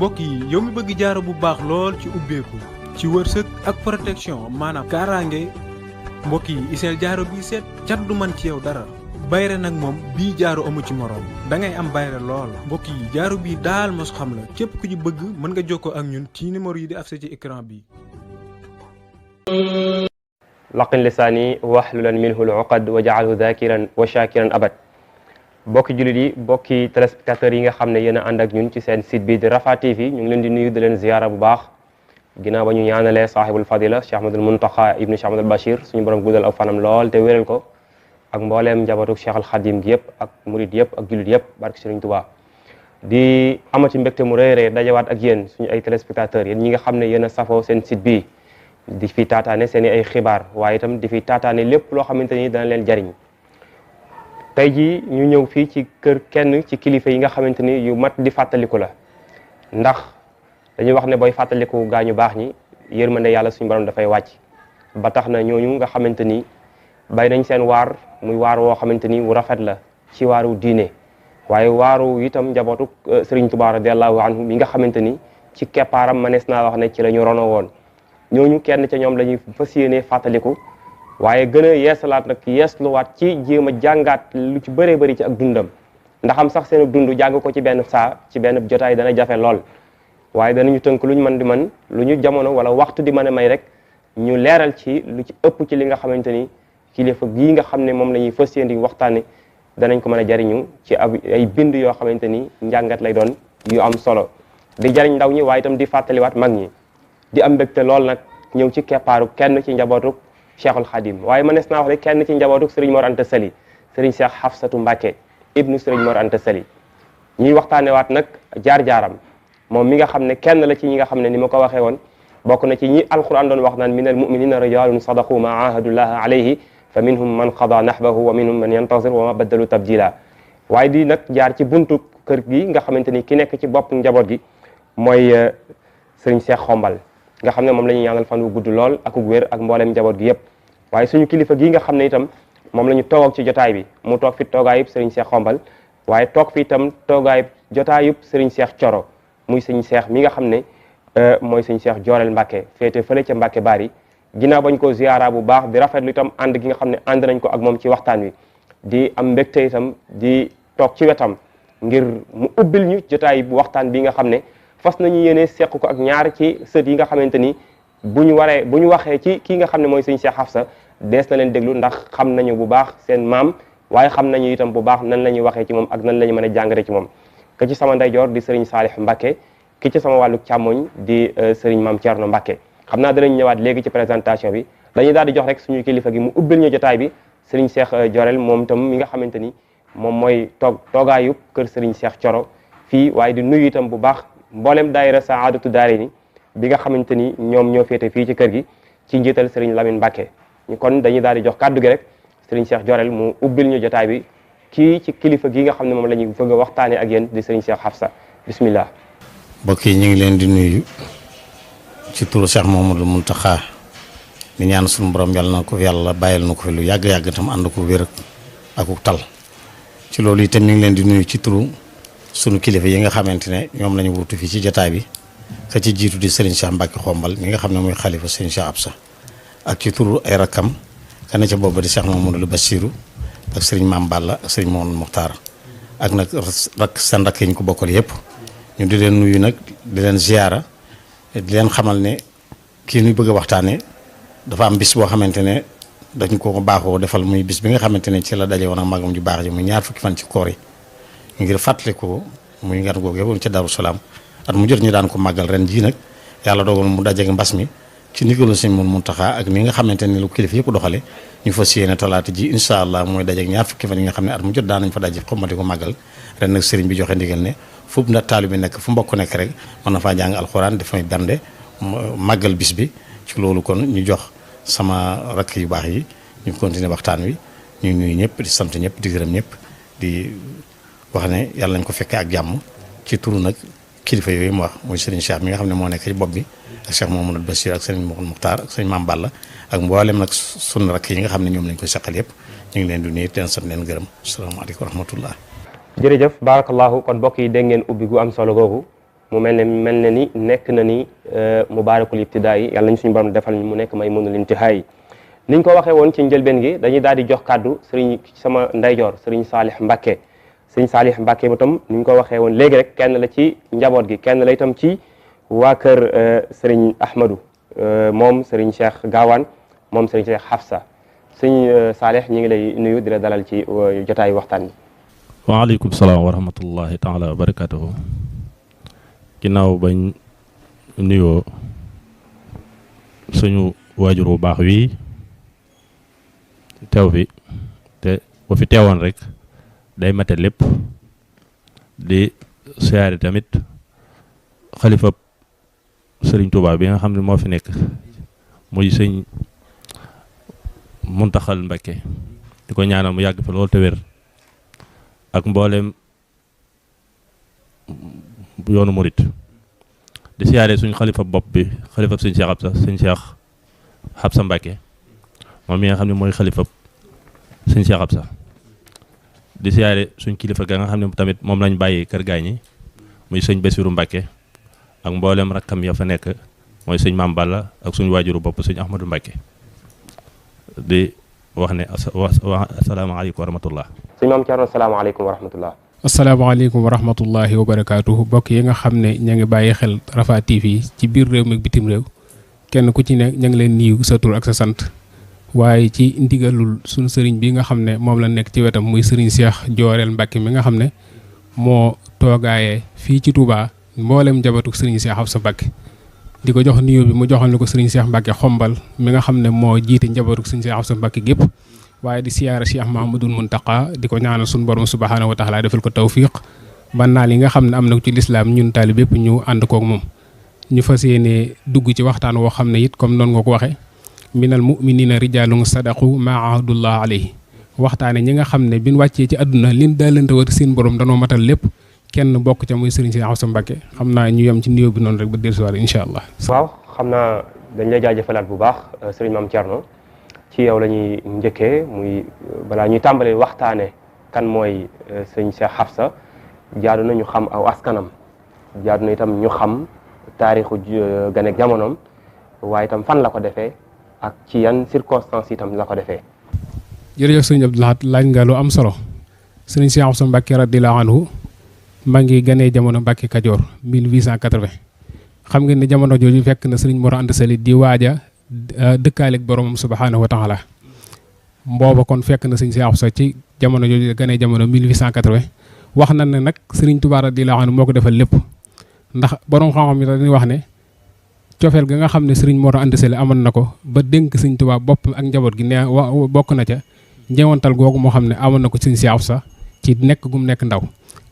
mbokk yi yow mi bëgg jaaro bu baax lool ci ubbeeku ci wërsëg ak protection maanaam kaaraange mbokk yi iseel jaaro bii seet cat du man ci yow dara bayre nag moom bii jaaro amu ci moroom da ngay am bayre lool mbokk yi jaaro bii daal mos xam la képp ku ci bëgg mën nga jokkoo ak ñun ci numéro yi di affiché ci écran bi. laqin lisaani waxlulan minhu luqad wa jaalhu dakiran wa shakiran abad. bokki jullit yi bokki téléspectateurs yi nga xam ne yéen a ànd ak ñun ci seen site bi di Rafah TV ñu ngi leen di nuyu di leen ziyaara bu baax ginnaaw ba ñu ñaanalee sahibul fadila Cheikh Ahmadul Muntaxa ibnu Cheikh Ahmadul Bachir suñu borom guddal aw fanam lool te wéral ko ak mbooleem njabootu Cheikh al Khadim gi yëpp ak murid yëpp ak jullit yëpp barke Sëriñ Tuubaa di amati mbégte mu rëy rëy dajawaat ak yéen suñu ay téléspectateurs yéen ñi nga xam ne yéen a safoo seen site bi di fi taataane seen i ay xibaar waaye itam di fi taataane lépp loo xamante ni dana leen jariñ tey jii ñu ñëw fii ci kër kenn ci kilifa yi nga xamante ni yu mat di fàttaliku la ndax dañuy wax ne booy fàttaliku gaañu baax ñi yërmande yàlla suñu borom dafay wàcc ba tax na ñooñu nga xamante ni bay nañ seen waar muy waar woo xamante ni wu rafet la ci waaru diine waaye waaru itam njabootu Serigne Touba radiallahu anhu mi nga xamante ni ci keppaaram manees naa wax ne ci la ñu rono woon ñooñu kenn ca ñoom la ñuy fas yéene fàttaliku waaye gën a yeesalaat nag yeesluwaat ci jéem a jàngaat lu ci bëree bëri ci ak dundam ndax am sax seen dund jàng ko ci benn saa ci benn jotaay dana jafe lool waaye danañu tënk lu ñu mën di mën lu ñu jamono wala waxtu di mën a may rek ñu leeral ci lu ci ëpp ci li nga xamante ni kilifa gii nga xam ne moom la ñuy fas yéene waxtaane danañ ko mën a jariñu ci ay bind yoo xamante ni njàngat lay doon yu am solo di jariñ ndaw ñi waaye itam di fàttaliwaat mag ñi di am mbégte lool nag ñëw ci keppaaru kenn ci njabootu Cheikhul Khadim waaye mënees naa wax ne kenn ci njabootu Serigne Mor Anta Sali Serigne Cheikh Hafsatu Mbacke ibnu Serigne Mor Anta Sali ñuy waxtaane waat nag jaar-jaaram moom mi nga xam ne kenn la ci ñi nga xam ne ni ma ko waxee woon bokk na ci ñi alquran doon wax naan minal muminina rijalun sadaqu ma ahadullah alayhi fa minhum man qada nahbahu wa minhum man yantazir wa ma baddalu tabdila waaye di nag jaar ci buntu kër gi nga xamante ni ki nekk ci bopp njaboot gi mooy Serigne Cheikh Xombal nga xam ne moom la ñuy ñaanal fan wu gudd lool ak wér ak mboolem njaboot gi yëpp waaye suñu kilifa gii nga xam ne itam moom la ñu toog ci jotaay bi mu toog fi toogaayub Serigne Cheikh Xombal waaye toog fi itam toogaayub jotaayub Serigne Cheikh Coro muy Serigne Cheikh mi nga xam ne mooy Serigne Cheikh Jooreel Mbacke féete fële ca Mbacke Bari ginnaaw bañ ko ziyaara bu baax di rafetlu itam ànd gi nga xam ne ànd nañ ko ak moom ci waxtaan wi di am mbégte itam di toog ci wetam ngir mu ubbil ñu jotaay bu waxtaan bi nga xam ne fas nañu yéene seq ko ak ñaar ci sët yi nga xamante ni bu ñu waxee ci kii nga xam ne mooy sëñ Cheikh Hafsa dees na leen déglu ndax xam nañu bu baax seen maam waaye xam nañu itam bu baax nan la ñuy waxee ci moom ak nan la ñu mën a jàngare ci moom ki ci sama ndeyjoor di sëriñ Saalih Mbacke ki ci sama wàllu càmmoñ di sëriñ Maam Thierno Mbacke xam naa danañ ñëwaat léegi ci présentation bi dañuy daal di jox rek suñu kilifa gi mu ubbil ñu jotaay bi sëriñ Cheikh Jorel moom itam mi nga xamante ni moom mooy toogaayub kër sëriñ Cheikh Coro fii waaye di nuyu itam bu baax mboolem daayira Saadatu Daarayni bi nga xamante ni ñoom ñoo féete fii ci kër gi ci njiital Serigne Lamine Mbacke kon dañuy daal di jox kàddu gi rek Serigne Cheikh Jorel mu ubbil ñu jotaay bi kii ci kilifa gi nga xam ne moom la ñuy bëgg a waxtaanee ak yéen di Serigne Cheikh Hafsa bismillah. mbokk yi ñu ngi leen di nuyu ci turu Cheikh Mouhamadoul Mountakha di ñaan suñu borom yàlla na ko yàlla bàyyil na ko fi lu yàgg-yàgg tam ànd ko wér ak tal ci loolu itam ñu ngi leen di nuyu ci turu sunu kilifa yi nga xamante ne ñoom la ñu wutu fii ci jotaay bi ka ci jiitu di Serigne Cheikh Mbacke Xombal mi nga xam ne mooy xalifa Serigne Cheikh Absa ak ci turu ay rakkam kana ca booba di Cheikh Mamadou Bassirou ak Serigne Mame Balla ak Serigne Mamadou Mokhtar ak nag rak seen rakk yi ñu ko bokkal yëpp ñu di leen nuyu nag di leen ziyaara di leen xamal ne kii nuy bëgg a waxtaane dafa am bis boo xamante ne dañ ko baaxoo defal muy bis bi nga xamante ne ci la daje woon ak magam ju baax ji muy ñaar fukki fan ci koor yi ngir fàttali ko muy ngan googu woon ca Daaru Salaam at mu jot ñu daan ko màggal ren jii nag yàlla dogal mu dajeeg mbas mi ci ndigalu Sëñ Muntaxa ak ni nga xamante ne lu kilifa yëpp doxale ñu fas yéene talaata ji incha allah mooy dajeeg ñaar fukki fan yi nga xam ne at mu jot daan nañ fa daje xommati ko màggal ren nag sëriñ bi joxe ndigal ne fu na taalibe nekk fu mbokk nekk rek mën na faa jàng alxuraan dafay bernde màggal bis bi ci loolu kon ñu jox sama rakk yu baax yi ñu continuer waxtaan wi ñu nuyu ñëpp di sant ñëpp di gërëm ñëpp di wax ne yàlla nañ ko fekkee ak jàmm ci turu nag kilifa yooyu mu wax muy Serigne Cheikh mi nga xam ne moo nekk ci bopp bi ak Cheikh Mamadou Bassir ak Serigne Mouhamadou Mokhtar ak Serigne Mame Balla ak mboolem nag sunu rakk yi nga xam ne ñoom lañ koy seqal yëpp ñu ngi leen di nuyu leen sant leen gërëm asalaamaaleykum wa rahmatullah. jërëjëf barakallahu kon mbokk yi dégg ngeen ubbi gu am solo googu mu mel ne ni nekk na ni mubaarakul ibtidaa yi yàlla nañu suñu borom defal mu nekk maymunul intihaa yi niñ ko waxee woon ci njëlbeen gi dañuy daal di jox kàddu sëriñ sama ndeyjoor sëriñ Saalih Mbacke sëriñ Saalih Mbacke ba tam niñ ko waxee woon léegi rek kenn la ci njaboot gi kenn la itam ci waa kër sëriñ Ahmadou moom sëriñ Cheikh Gaawaan moom sëriñ Cheikh Hafsa sëriñ Saalih ñi ngi lay nuyu di la dalal ci jotaayu waxtaan bi. waaleykum salaam wa rahmatullahi taala wa barakatuhu ginnaaw bañ nuyoo suñu waajur bu baax wi teew fi te bu fi teewoon rek day mate lépp di siyaare tamit xalifa sëriñ Tuubaa bi nga xam ne moo fi nekk muy sëñ Muntaxal Mbakke di ko ñaanal mu yàgg fi loolu te wér ak mboolem yoonu murit di siyaare suñ xalifa bopp bi xalifa sëñ Cheikh Xabsa Mbàkke moom mi nga xam ne mooy xalifa sëñ Cheikh Xabsa di siyaare suñ kilifa ga nga xam ne tamit moom lañ bàyyi kër gaañi muy sëñ Basiru Mbàkke ak mboolem rakkam ya fa nekk mooy sëñ Maam Balla ak suñ waajuru bopp sëñ Ahmadou Mbàkke di wax ne asalaamaaleykum wa rahmatullah. sëñ Maam Cerno asalaamaaleykum wa rahmatullah. asalaamaaleykum wa rahmatullahi wa barakaatuhu bokk yi nga xam ne ña ngi bàyyi xel Rafah TV ci biir réew mi ak bitim réew kenn ku ci ne ña ngi leen nuyu sa tur ak sa sant waaye ci ndigalul suñu sëriñ bi nga xam ne moom la nekk ci wetam muy sëriñ Cheikh Jooreel Mbacke mi nga xam ne moo toogaayee fii ci Touba mboolem njabootu sëriñ Cheikh Hafsa Mbacke di ko jox nuyoo bi mu joxal ni ko sëriñ Cheikh Mbacke xombal mi nga xam ne moo jiite njabootu sëriñ Cheikh Hafsa Mbacke gépp waaye di siyaara Cheikh Mahamadul Muntaqa di ko ñaanal suñu borom subhaanahu wa taala defal ko tawfiq ban naa li nga xam ne am na ko ci lislaam ñun taalib yépp ñu ànd kook moom ñu fas yéene dugg ci waxtaan woo xam ne it comme noonu nga ko waxee minal muminina rijalun sadaqu ma ahadullah alayhi waxtaane ñi nga xam ne bin wàccee ci àdduna lin daalante war seen borom danoo matal lépp kenn bokk ca muy sëriñ Cheikh Hafsa Mbacke xam naa ñu yem ci nuyoo bi noonu rek ba dellusiwaat incha allah. waaw xam naa dañ lay jaajëfalaat bu baax sëriñ Maam Cerno ci yow la ñuy njëkkee muy balaa ñuy tàmbalee waxtaane kan mooy sëñ Cheikh Hafsa jaadu na ñu xam aw askanam jaadu na itam ñu xam taarixu ganek jamonoom waaye itam fan la ko defee ak ci yan circonstances itam la ko defee. jërëjëf sëñ Abdou Lahad laaj nga lu am solo sëriñ Cheikh Hafsa Mbacke radiyallahu anhu maa ngi ganee jamono Mbacke Kajoor 1880 xam ngeen ne jamono jooju fekk na sëriñ Mor Anta Sali di waaja dëkkaaleeg boromam subhaanahu wa taala mbooba kon fekk na sëñ Cheikh Hafsa ci jamono jooju ganee jamono 1880 wax na ne nag sëriñ Tuubaa radiyallahu anhu moo ko defal lépp ndax borom xam-xam yi dañuy wax ne cofeel ga nga xam ne sëriñ Mor Anta Sali amoon na ko ba dénk sëñ Tuubaa bopp ak njaboot gi ne bokk na ca njëwantal googu moo xam ne amoon na ko sëñ Cheikh Hafsa ci nekk gum nekk ndaw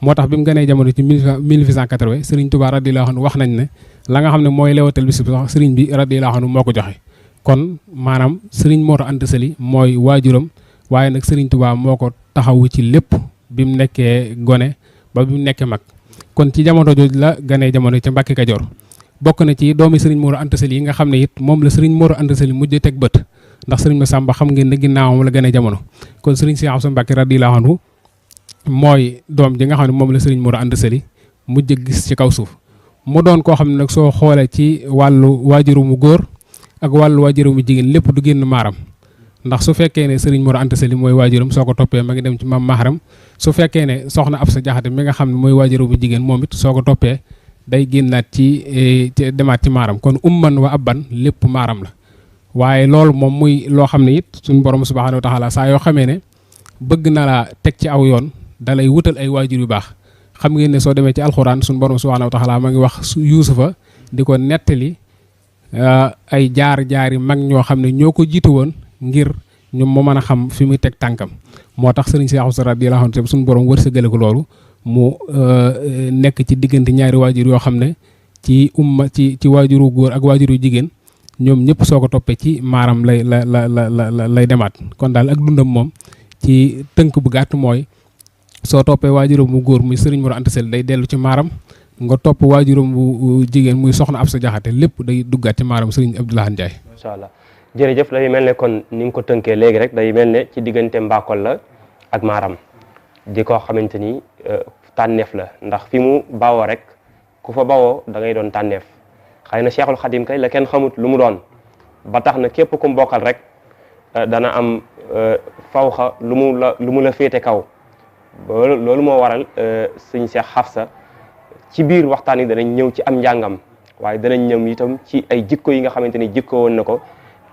moo tax bi mu ganee jamono ci 1880 sëriñ Tuubaa radiyallahu anhu wax nañ ne la nga xam ne mooy lewatal bis bi sax sëriñ bi radiyallahu anhu moo ko joxe kon maanaam sëriñ Mor Anta Sali mooy waajuram waaye nag sëriñ Tuubaa moo ko taxawu ci lépp bi mu nekkee gone ba bi mu nekkee mag kon ci jamono jooju la ganee jamono ca Mbàkke Kajoor bokk na ci doomi sëriñ Mor Anta Sali yi nga xam ne it moom la sëriñ Mor Anta Sali mujj teg bët ndax sëriñ Masamba xam ngeen ne ginnaawam la ganee jamono kon sëriñ Cheikh Hafsa Mbacke radiyallahu anhu mooy doom ji nga xam ne moom la sëriñ Mor Anta Sali mujj gis ci kaw suuf mu doon koo xam ne nag soo xoolee ci wàllu waajuru mu góor ak wàllu waajuru mu jigéen lépp du génn maaram ndax su fekkee ne sëriñ Mor Anta Sali mooy waajuram soo ko toppee ma ngi dem ci maam Maharam su fekkee ne soxna Absa Jaxate mi nga xam ne mooy waajuru mu jigéen moom it soo ko toppee day génnaat ci demaat ci maaram kon umman wa abban lépp maaram la waaye loolu moom muy loo xam ne it suñu borom subhaanahu wa taala saa yoo xamee ne bëgg na laa teg ci aw yoon dalay wutal ay waajur yu baax xam ngeen ne soo demee ci alxuraan suñu borom subhaanahu wa taala ma ngi wax Yuusufa di ko nettali ay jaar-jaari mag ñoo xam ne ñoo ko jiitu woon ngir ñu mu mën a xam fi muy teg tànkam moo tax sëriñ Cheikh Hafsa radiyallahu anhu suñu borom wërsëgale ko loolu mu nekk ci diggante ñaari waajur yoo xam ne ci waajuru góor ak waajuru jigéen ñoom ñëpp soo ko toppee ci maaram lay demaat kon daal ak dundam moom ci tënk bu gàtt mooy soo toppee waajuram bu góor muy sëriñ Mor Anta Sali day dellu ci maaram nga topp waajuram bu jigéen muy soxna Absa Jaxate lépp day duggaat ci maaram sëriñ Abdou Lahad Ndiaye. macha allah jërëjëf day mel ne kon ni nga ko tënkee léegi rek day mel ne ci diggante Mbakol la ak maaram di ko xamante ni tànneef la ndax fi mu baawoo rek ku fa bawoo da ngay doon tànneef xëy na Cheikhul Khadim kay la kenn xamut lu mu doon ba tax na képp ku mu bokkal rek dana am fawxa lu mu la féete kaw loolu moo waral sëñ Cheikh Hafsa ci biir waxtaan yi danañ ñëw ci am njàngam waaye danañ ñëw itam ci ay jikko yi nga xamante ni jikko woon na ko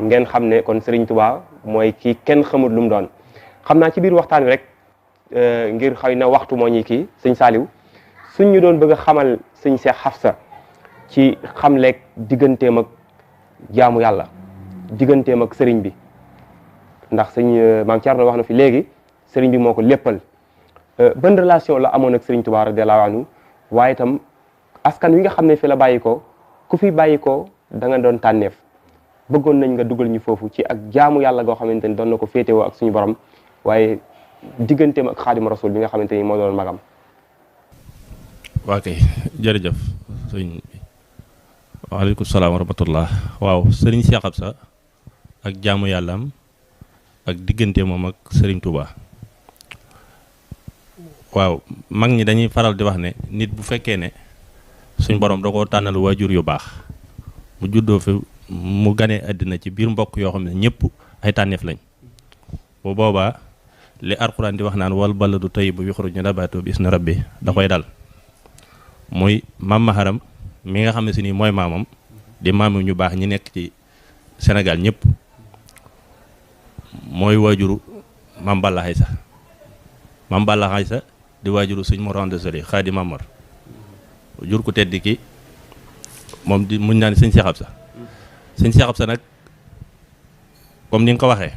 ngeen xam ne kon Serigne Touba mooy kii kenn xamut lu mu doon. xam naa ci biir waxtaan wi rek ngir xëy na waxtu moo ñuy kii sëñ Saliou suñ ñu doon bëgg a xamal sëñ Cheikh Hafsa ci xamleeg digganteem ak jaamu yàlla digganteem ak sëriñ bi ndax sëñ maam Thierno wax na fi léegi sëriñ bi moo ko léppal ban relation la amoon ak sëriñ Touba radiyallahu anhu waaye itam askan wi nga xam ne fi la bàyyi ko ku fi bàyyi ko da nga doon tànneef bëggoon nañ nga dugal ñu foofu ci ak jaamu yàlla goo xamante ni doon na ko féetewoo ak suñu borom waaye digganteem ak xaadimu rasul bi nga xamante ni moo doon magam. waa kay jërëjëf sëñ bi waaleykum salaam wa rahmatullah waaw sëriñ Cheikh Hafsa ak jaamu yàllaam ak diggante moom ak sëriñ Touba waaw mag ñi dañuy faral di wax ne nit bu fekkee ne suñ borom da koo tànnal waajur yu baax mu juddoo fi mu ganee àddina ci biir mbokk yoo xam ne ñëpp ay tànneef lañ bu boobaa li alxuraan di wax naan wal baladu tayyibu yaxruju nabaatuhu bi isni rabbi da koy dal muy maam Maharam mi nga xam ne si nii mooy maamam di maamam ñu baax ñi nekk ci Sénégal ñëpp mooy waajuru maam Balla Aysa maam Balla Aysa di waajuru sëñ Mor Anta Sali Xaadi Mamar jur ko tedd ki moom di muñ naa ne sëñ Cheikh Hafsa sëñ Cheikh Hafsa nag comme ni nga ko waxee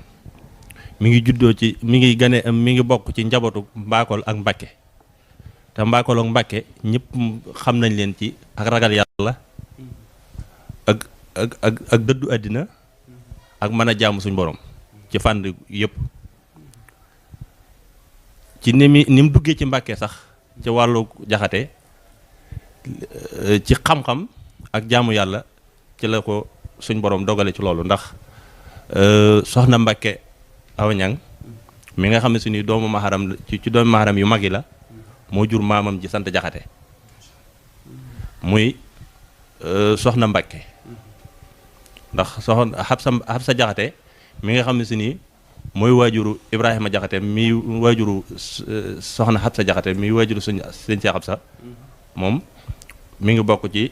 mi ngi juddoo ci mi ngi bokk ci njabootu Mbakol ak Mbakke te Mbakol ak Mbakke ñëpp xam nañ leen ci ak ragal yàlla ak dëddu àddina ak mën a jaamu suñ borom ci fànn yëpp ci ni mu duggee ci Mbakke sax ci wàllu jaxate ci xam-xam ak jaamu yàlla ci la ko suñ borom dogale ci loolu ndax soxna Mbakke Awa Ñang mi nga xam ne suñuy doomu maharam ci doomu maharam yu mag yi la moo jur maamam ji sant jaxate muy soxna Mbakke ndax soxna Xabsa jaxate mi nga xam ne si nii mooy waajuru Ibrahima jaxate mi waajuru soxna Xabsa jaxate mi waajuru sëñ Cheikh Hafsa moom mi ngi bokk ci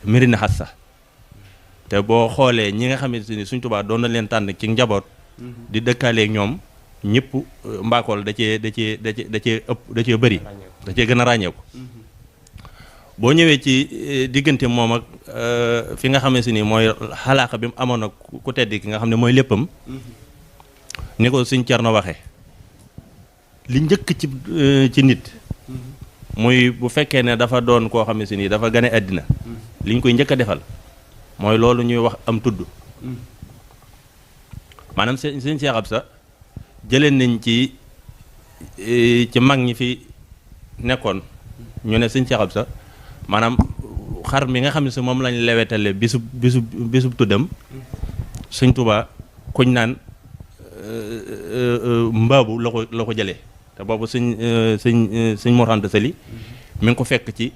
Mirina Xassa te boo xoolee ñi nga xamante ni suñ Tuubaa doon na leen tànn ci njaboot di dëkkaaleeg ñoom ñëpp Mbakol da cee ëpp da cee bëri da cee gën a ràññeeku boo ñëwee ci diggante moom ak fi nga xamante ni mooy xalaaqa bi mu amoon ak ku tedd ki nga xam ne mooy léppam ni ko suñ Cerno waxee li njëkk ci nit muy bu fekkee ne dafa doon koo xam ne si nii dafa gane àddina li ñu koy njëkk a defal mooy loolu ñuy wax am tudd maanaam sëñ Cheikh Hafsa jëlee nañ ci mag ñi fi nekkoon ñu ne sëñ Cheikh Hafsa maanaam xar mi nga xam ne si moom lañ lewetale bisub tuddam sëñ Tuubaa kuñ naan mbaabu la ko jëlee te boobu sëñ Mor Anta Sali mi ngi ko fekk ci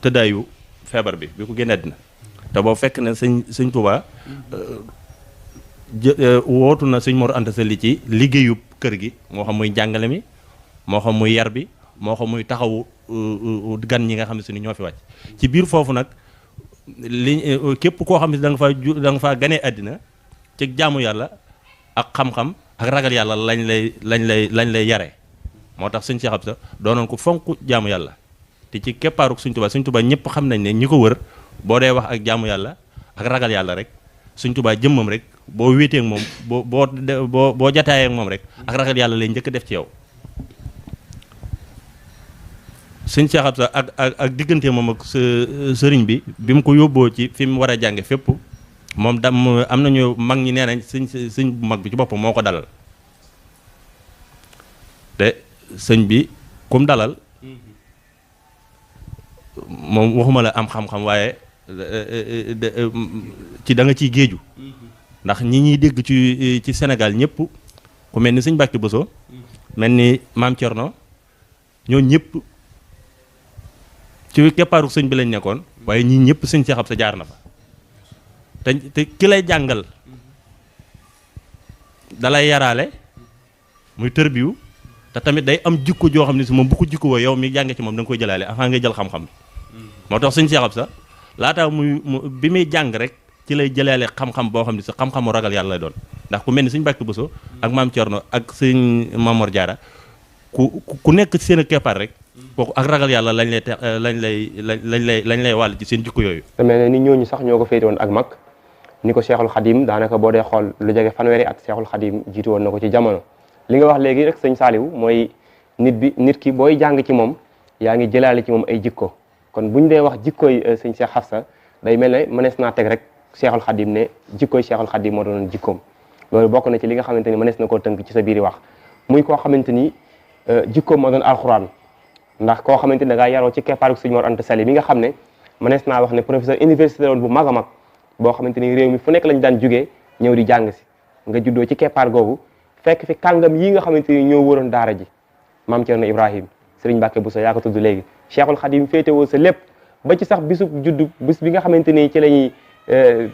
tëddaayu feebar bi ko génn àddina te boobu fekk na sëñ Tuubaa wootu na sëñ Mor Anta Sali ci liggéeyub kër gi moo xam muy jàngale mi moo xam muy yar bi moo xam muy taxawu gan ñi nga xam ne si ni ñoo fi wàcc ci biir foofu nag képp koo xam ne da nga faa ganee àddina ci jaamu yàlla ak xam-xam ak ragal yàlla lañ lay yare moo tax sëñ Cheikh Hafsa doonoon ko fonk jaamu yàlla te ci keppaaruk sëñ Tuubaa ñëpp xam nañ ne ñi ko wër boo dee wax ak jaamu yàlla ak ragal yàlla rek sëñ Tuubaa jëmmam rek boo wéetee ak moom boo jataayee ak moom rek ak ragal yàlla lay njëkk def ci yow sëñ Cheikh Hafsa ak diggante moom ak sëriñ bi mu ko yóbboo ci fi mu war a jànge fépp moom am nañu mag ñi nee nañ sëñ bu mag bi ci boppam moo ko dalal te sëñ bi kum dalal moom waxuma la am xam-xam waaye ci da nga ciy géeju ndax ñi ñuy dégg ci Sénégal ñëpp ku mel ni sëñ Mbàkke Bousso mel ni Maam Cerno ñoo ñëpp ci keppaaru sëñ bi lañ nekkoon waaye ñii ñëpp sëñ Cheikh Absa jaar na fa te ki lay jàngal dalay yaraale muy tërbiwu te tamit day am jikko joo xam ne si moom bu ko jikko woo yow mi jànge ci moom da nga koy jëlaale avant nga jël xam-xam bi moo tax sëñ Cheikh Absa laata bi muy jàng rek ci lay jëlaale xam-xam boo xam ne si xam-xamu ragal yàlla lay doon ndax ku mel ni sëñ Mbàkke Buso ak maam Thierno ak sëñ Mamor Diarra ku nekk ci seen keppaar rek kooku ak ragal yàlla lañ lay wàll ci seen jikko yooyu. te mel ne ni ñooñu sax ñoo ko féete woon ak mag ni ko Cheikhul Khadim daanaka boo dee xool lu jege fanweeri at Cheikhul Khadim jiitu woon na ko ci jamono li nga wax léegi rek sëñ Saliou mooy nit ki booy jàng ci moom yaa ngi jëlaale ci moom ay jikko kon buñ dee wax jikkooy sëñ Cheikh Absa day mel ne mënees naa teg rek Cheikhul Khadim ne jikkooy Cheikhul Khadim moo doon jikkoom loolu bokk na ci li nga xamante ni mënees na koo tënk ci sa biiri wax muy koo xamante ni jikkoom moo doon alxuraan ndax koo xamante ni da ngaa yaroo ci keppaaru sëñ Mor Anta Sali mi nga xam ne mënees naa wax ne professeur université woon bu mag a mag boo xamante ni réew mi fu nekk lañ daan jugee ñëw di jàng si nga juddoo ci keppaar googu fekk fi kàngam yi nga xamante ni ñoo wëroon daara ji maam Thierno Ibrahim Serigne Mbacke Bousso yaa ko tudd léegi Cheikhul Khadim féetewoo sa lépp ba ci sax bisub juddu bis bi nga xamante ni ci la ñuy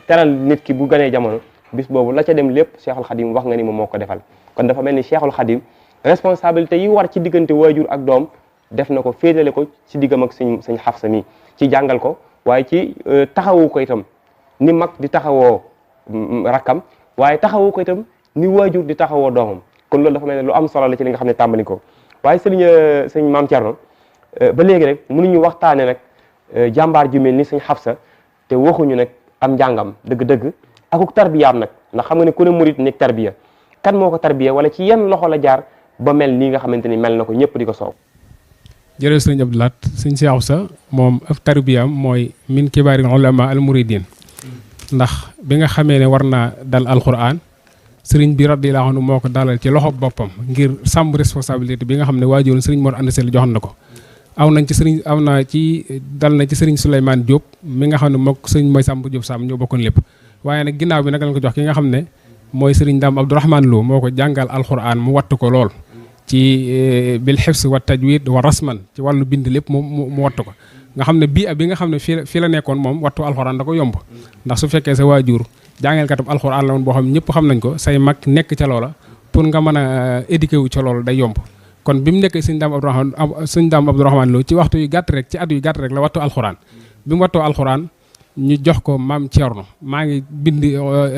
teral nit ki bu ganee jamono bis boobu la ca dem lépp Cheikhul Khadim wax nga ni moom moo ko defal kon dafa mel ni Cheikhul Khadim responsabilité yi war ci diggante waajur ak doom def na ko féetale ko ci diggam ak sëñ Xafsa mi ci jàngal ko waaye ci taxawu ko itam ni mag di taxawoo rakkam waaye taxawu ko itam ni waajur di taxawoo doomam kon loolu dafa mel ne lu am solo la ci li nga xam ne tàmbali ko waaye sëñ maam Thierno ba léegi rek mënuñu waxtaane nag jàmbaar ju mel ni sëñ Xafsa te waxuñu nag am njàngam dëgg-dëgg akuk tarbiyaam nag ndax xam nga ne ku ne murit nekk tarbiya kan moo ko tarbiya wala ci yenn loxo la jaar ba mel nii nga xamante ni mel na ko ñëpp di ko soow. jërëjëf sëñ Abdou Lahat sëñ Cheikh Absa moom ab tarbiyaam mooy min kibaaril ulama al muridin ndax bi nga xamee ne war naa dal alquran sëriñ bi radiyallahu anhu moo ko dalal ci loxo boppam ngir sàmm responsabilité bi nga xam ne waajuroon sëriñ Mor Anta Sali joxoon na ko dal na ci sëriñ Souleymane Diop mi nga xam ne mook sëriñ mooy Samba Diop Sam ñoo bokkoon lépp waaye nag ginnaaw bi nag lañ ko jox ki nga xam ne mooy sëriñ Dame Abdourahmane Lo moo ko jàngal alquran mu wattu ko lool ci bil xifs wa tajwid wa rasman ci wàllu bind lépp mu wattu ko nga xam ne bi nga xam ne fii la nekkoon moom wattu alxuraan da ko yomb ndax su fekkee sa waajur jàngalkatab alxuraan la woon boo xam ne ñëpp xam nañ ko say mag nekk ca loola pour nga mën a éduqué wu ca loolu day yomb kon bi mu nekkee sëñ Dame Abdourahmane Lo ci waxtu yu gàtt rek ci at yu gàtt rek la wattu alxuraan bi mu wattoo alxuraan ñu jox ko maam Thierno maa ngi bind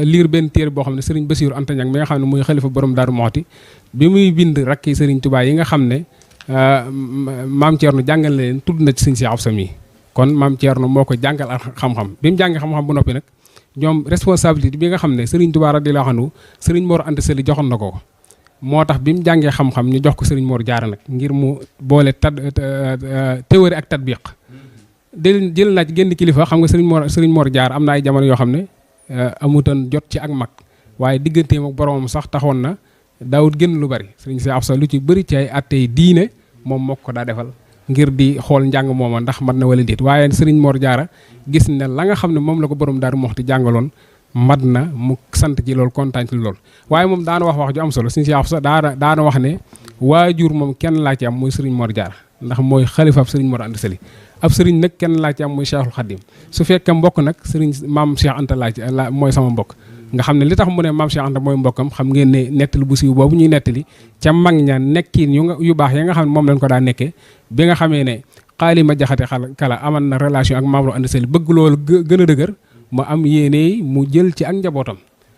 liir benn téere boo xam ne sëriñ Bassirou Anta Niang mi nga xam ne muy xalifa borom Daaru Moxti bi muy bind rakki sëriñ Touba yi nga xam ne maam Thierno jàngal na leen tudd na ci sëñ Cheikh Absa mi kon maam Thierno moo ko jàngal xam-xam bi mu jàngee xam-xam bu noppi nag ñoom responsabilité bi nga xam ne sëriñ Touba radiyallahu anhu sëriñ Mor Anta Sali joxoon na ko moo tax bi mu jàngee xam-xam ñu jox ko sëriñ Mor Diarra nag ngir mu boole théorie ak tatbiq jël naa ci génn kilifa xam nga sëriñ Mor Diarra am na ay jamono yoo xam ne amutoon jot ci ak mag waaye digganteem ak boromam sax taxoon na daawut génn lu bari sëriñ Cheikh Absa lu ci bëri ci ay attey diine moom moo ko daa defal ngir di xool njàng mooma ndax mat na wala déet waaye sëriñ Mor Diarra gis ne la nga xam ne moom la ko borom Daaru Moxti jàngaloon mat na mu sant ci loolu kontaan ci loolu waaye moom daana wax ju am solo sëriñ Cheikh Absa daana wax ne waajur moom kenn laa ci am muy sëriñ Mor Diarra ndax mooy xalifaab sëriñ Mor Anta Sali ab sëriñ nag kenn laa ci am muy Cheikhul Khadim su fekkee mbokk nag sëriñ maam Cheikh Anta laa mooy sama mbokk nga xam ne li tax mu ne maam Cheikh Anta mooy mbokkam xam ngeen ne nettali bu siiw boobu ñuy nettali ca mag ña nekkiin yu baax ya nga xam ne moom lañ ko daa nekkee bi nga xamee ne xaalima jaxate kala aman na relation ak maam Mor Anta Sali bëgg loolu gën a dëgër mu am yéene mu jël ci ak njabootam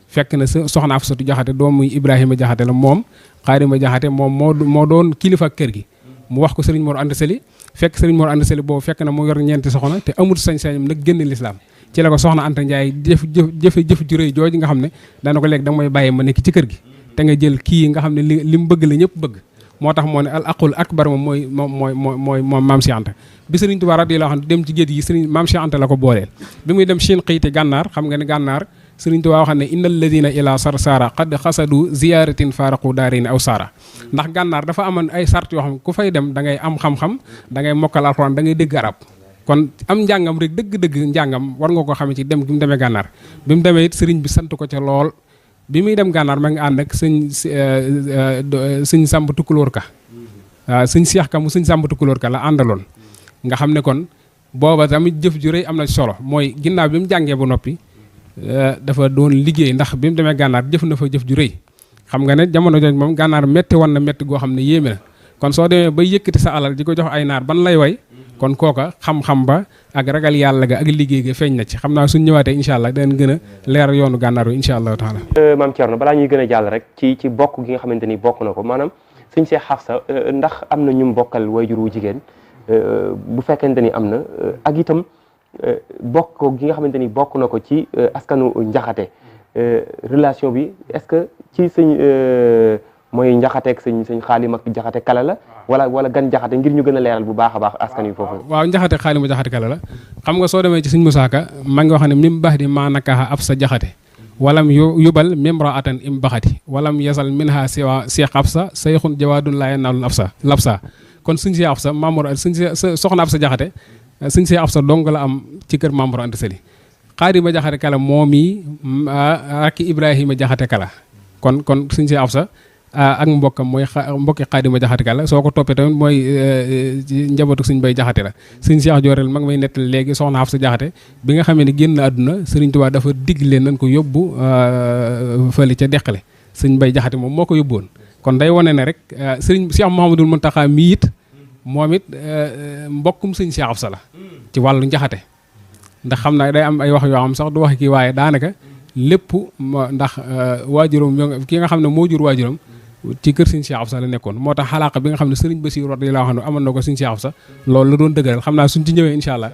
fekk na soxna Afsatu jaxate doomu Ibrahima jaxate la moom xaalima jaxate moom moo doon kilifa kër gi mu wax ko sëriñ Mor Anta Sali fekk sëriñ Mor Anta Sali boobu fekk na mu yor ñeenti soxna te amul sañ-sañam nag génn lislaam ci la ko soxna Anta Ndiaye jëf ju rëy jooju nga xam ne dana ko léegi da nga may bàyyi ma nekk ci kër gi te nga jël kii nga xam ne li mu bëgg la ñëpp bëgg moo tax moo ne al aqul akbar moom mooy maam Cheikh Anta bi sëriñ Tuubaa radiyallaahu anhu dem ci géej gi sëriñ maam Cheikh Anta la ko booleel bi muy dem Chine xiiti gànnaar xam nga ne gànnaar sëriñ Tuubaa wax ne innal ladina ila sarsara qad xasadu ziyaratin faraqu daarini aw sara ndax gànnaar dafa amoon ay sart yoo xam ku fay dem da ngay am xam-xam da ngay mokkal alxuraan da ngay dégg arab kon am njàngam rek dëgg-dëgg njàngam war nga ko xamee ci dem gi mu demee gànnaar bi mu demee it sëriñ bi sant ko ca lool bi muy dem gànnaar ma ngi ànd ak sëñ Samba Tukulóor Ka waaw sëñ Cheikh Ka mu sëñ Samba Tukulóor Ka la àndaloon nga xam ne kon booba tamit jëf ju rëy am na solo mooy ginnaaw bi mu jàngee ba noppi dafa doon liggéey ndax bi mu demee gànnaar jëf na fa jëf ju rëy xam nga ne jamono jooju moom gànnaar metti wan na metti goo xam ne yéeme na kon soo demee bay yëkkati sa alal di ko jox ay naar ban lay way kon kooka xam-xam ba ak ragal yàlla ga ak liggéey ga feeñ na ci xam naa suñ ñëwaatee incha allah danañ gën a leer yoonu gànnaar wi incha allahu taala. maam Thierno balaa ñuy gën a jàll rek ci bokk gi nga xamante ni bokk na ko maanaam sëñ Cheikh Hafsa ndax am na ñu bokkal wayjur wu jigéen bu fekkente ni am na ak itam bokk gi nga xamante ni bokk na ko ci askanu njaxate relation bi est-ce que ci sëñ mooy njaxateeg sëñ xaalim ak jaxate kala la wala gan jaxate ngir ñu gën a leeral bu baax a baax askan wi foofu. waaw njaxate xaalim ak jaxate kala la xam nga soo demee ci sëñ Musaa Ka maa ngi wax ne mim baax di maa nakaxa ab sa jaxate walam yubal mimraatan im baxati walam yasal minha siwa Cheikh Absa sayxun jawaadun laaye naalun absa labsa kon sëñ Cheikh Absa Mamour sëñ soxna Absa jaxate sëñ Cheikh Absa dong la am ci kër Mamour Anta Sali xaadima jaxate kala moom yi ak Ibrahima jaxate kala kon sëñ Cheikh Absa ak mbokkam mooy mbokki xaadima jaxate kala soo ko toppee tamit mooy njabootu sëñ Bay jaxate la sëñ Cheikh Jooreel ma ngi may nettali léegi soxna Absa jaxate bi nga xamee ne génn àdduna Sëriñ Tuubaa dafa digle nañ ko yóbbu fële ca deqale sëñ Bay jaxate moom moo ko yóbbuwoon kon day wane ne rek sëriñ Cheikh Mouhamadul Mountakha mii it moom it mbokkum sëñ Cheikh Absa la ci wàllu njaxate ndax xam naa day am ay wax yoo xam sax du wax kii waaye daanaka lépp ndax waajuram ki nga xam ne moo jur waajuram ci kër sëñ Cheikh Absa la nekkoon moo tax xalaaqa bi nga xam ne sëriñ Bassirou radiyallahu anhu amoon na ko sëñ Cheikh Absa loolu la doon dëgëral xam naa suñ ci ñëwee incha allah